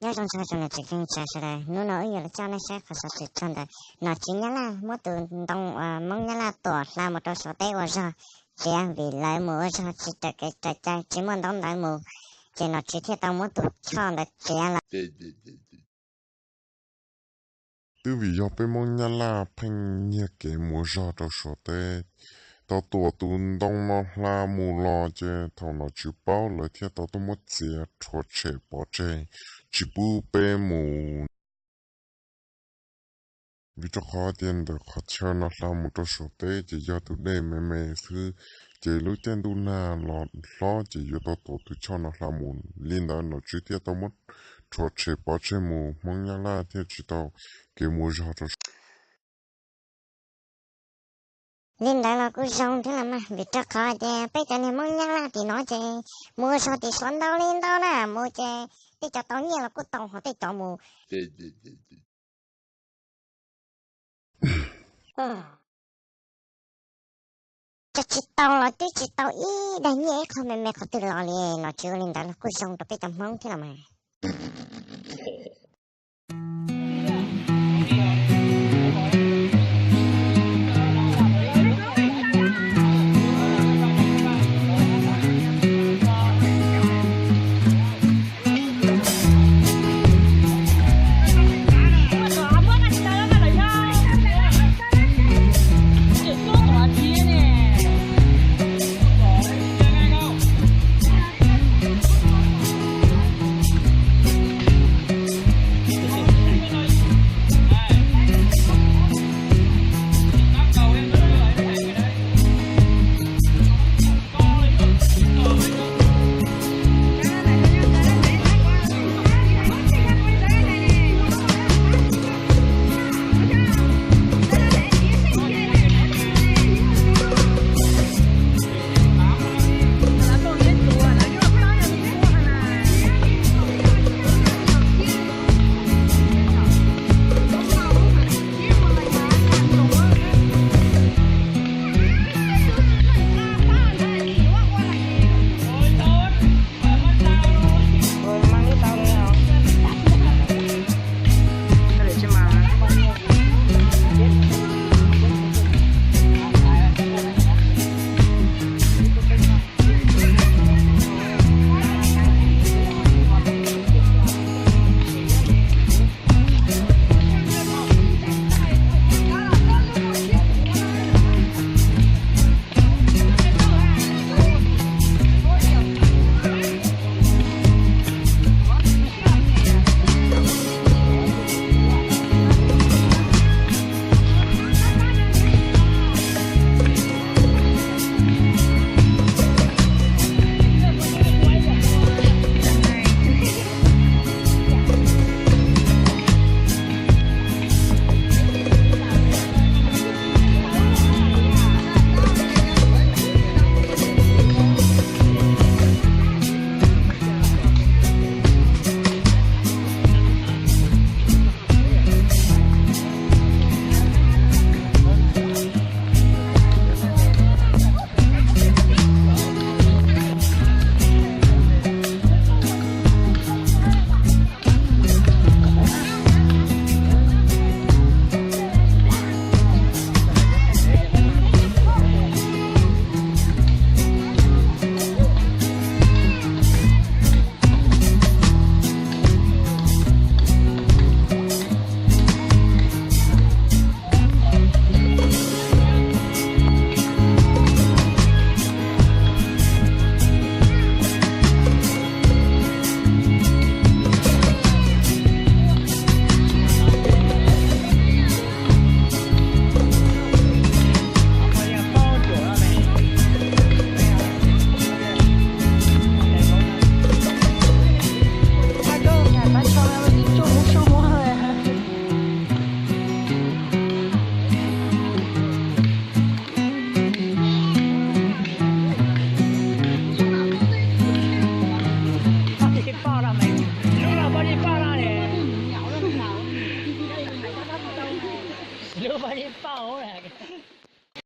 Nyob zoo txog tsoom niam txiv kwv tij sawv daws, hnub no wb yuav los coj nej saib qhov xov xwm txog ntawm nom tswv Nyab Laj muab tus ntoo uas Hmoob Nyab Laj tuam hla mus rau Suav teb ua zog txiav vim lawv mus ua zog tsis raws kev raws cai tsis muaj ntaub ntawv mus, ces nom tswv thiaj tau muab tus choj ntawd txiav lawm. Twb vim yog peb Hmoob Nyab Laj pheej nyiag kev mus ua zog rau Suav teb, tau tuam tus ntoo no hla mus los ces thaum nom tswv paub lawv thiaj tau tuaj muab txiav rhuav tshem pov tseg, tsis pub peb mus. Vim rau qhov tias ntawm qhov chaw no hla mus rau Suav teb ces yog tus dej me me xwb, ces lub caij ntuj nag los hlob ces yuav tau tuam tus choj no hla mus li ntawd, nom tswv thiaj tau muab rhuav tshem pov tseg mus, Hmoob Nyab Laj thiaj tsis tau kev mus zog rau Suav. Li ntawd los kuj zoo thiab los mas, vim rau qhov tias peb cov niag Hmoob Nyab Laj tim no ces mus ua zog tim Suav ntau li ntau na, mus ces tej cov tau nyiaj los kuj tau, ho tej cov mus cov tsis tau los twb tsis tau ib daig nyiaj ib qho me me qhov twg los li. Nom tswv ua li ntawd los kuj zoo rau peb cov Hmoob thiab los mas.